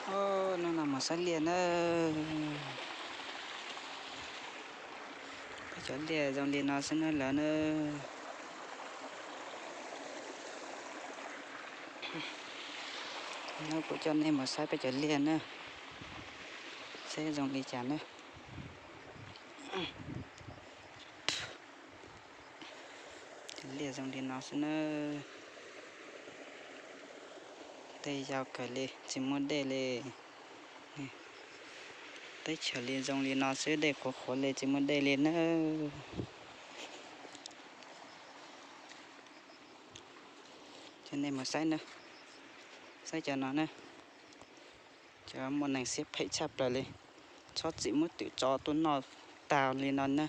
Hnub no mus saib liaj na. Peb cov liaj zoo li no xwb na lawm na. Hnub kuv coj nej mus saib peb cov liaj na, saib zoo li cas na. Cov liaj zoo li no xwb na. Tej yau kawg li, tsis muaj dej li. Teb chaws li zoo li no xwb, dej qhuav qhuav li, tsis muaj dej li na. Coj nej mus saib na, saib cov no na. Cov muaj neeg siab phem tshaj plaws li, txhob txwm muab twm tso tuaj noj tag li no na.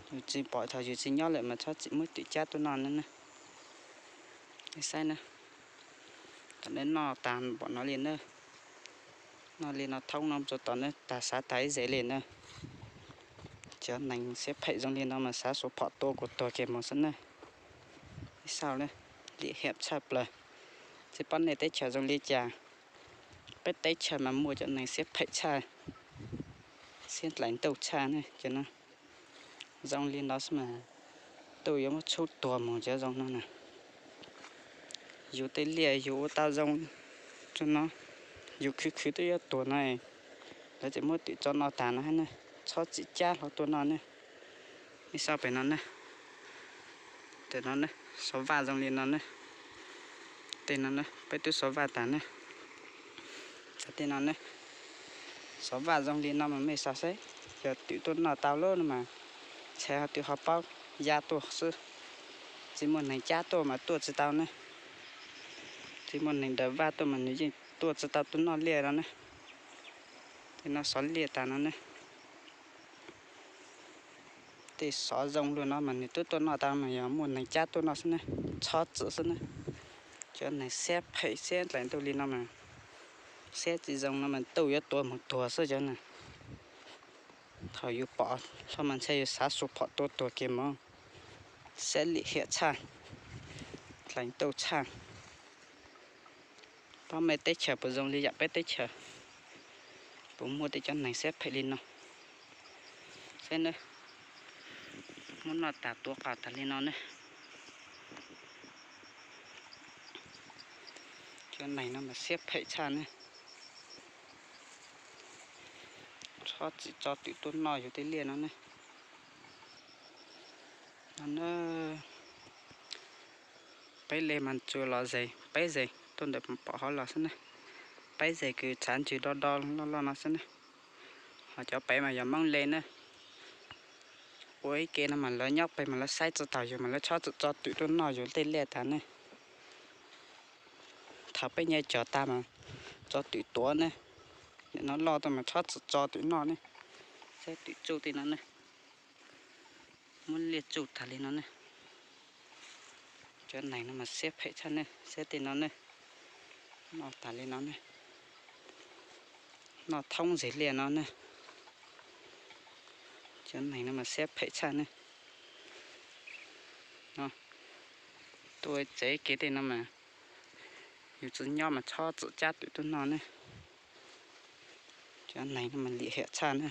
Yus tsis pom thaum yus tsis nyob lawm mas txhob txwm muab twm cab tuaj noj na. Nej saib na, thaum nej noj tag npaum no li na, noj li no thoob no tso tom na, tag xav tag ib zes li na. Cov neeg siab phem zoo li no mas xav xuas phom tua kuv tuag kiag mus xwb na. Ib xauj na, lim hiam tshaj plaws. Tsis paub nej teb chaws zoo li cas, peb teb chaws mas muaj cov neeg siab phem tshaj, siab dlaim ntuj tshaj ne. Cov no zoo li no xwb mas tuaj yuav muab tshub tuag mus cov zoo no na. Yus tej liaj yus ua tau zoo tso no, yus khwv khwv twb yuav tuag no, lawv tseem muab twm tso noj tag no na. Txhob txwm cab hlo tuaj noj ne. Ib xauj pem no ne, tej no ne, xov vaj zoo li no ne. Tej no ne peb twb xov vaj tag ne. Tej no ne, xov vaj zoo li no mas mej xauj saib, yog twm tuaj noj tau lawm no mas ntshai ho twm ho paub ya tuaj xwb. Tsis muaj neeg cab tuaj mas tuaj tsis tau ne. Tsis muaj neeg daws vaj tuaj mas nws yeej tuaj tsis tau tuaj noj liaj no ne. Tej no xov liaj tag no ne. Tej xov zoo luaj no mas nws twb tuaj noj tau mas yog muaj neeg cab tuaj noj xwb ne, txhob txwm xwb ne. Cov neeg siab phem siab dlaim ntuj li no mas, siab tsis zoo no mas tuaj yuav tua mus tuag xwb cov na. Thaum yus pom hlo mas ntshai yus xav xuas phom tua tuag kiag mus. Siab lim hiam tshaj, dlaim ntuj tshaj. Paub mej teb chaws puas zoo li yam peb teb chaws, puas muaj tej cov neeg siab phem li no. Saib na, muab noj tas tuav qau tas li no ne. Cov neeg no mas siab phem tshaj ne. Txhob txwm tso twm tuaj noj yus tej liaj no ne. No na, peb li mas tsuas los zes peb zes tuaj ntawm pom hauv los xwb ne. Peb zes kws tshav ntsws do do loj loj no xwb ne. Ho cov pem mas yog Hmoob li na. Ua ib ke no mas lawv nyob pem mas lawv saib tsis taus yus mas lawv txhob txwm tso twm tuaj noj yus tej liaj tas ne. Thaum peb nyab cog tag mas tso twm tuav ne. Nim no loj tuaj mas txhob txwm tso twm noj ne. Saib twm tsuj tej no ne. Muab liaj tsuj tas li no ne. Cov neeg no mas siab phem tshaj ne, saib tej no ne. Noj tas li no ne. Noj thoob zes liaj no ne. Cov neeg no mas siab phem tshaj ne. Tuaj tsev kev tej no mas yus tsis nyob mas txhob txwm cab twm tuaj noj ne. Cov neeg no mas lim hiam tshaj ne.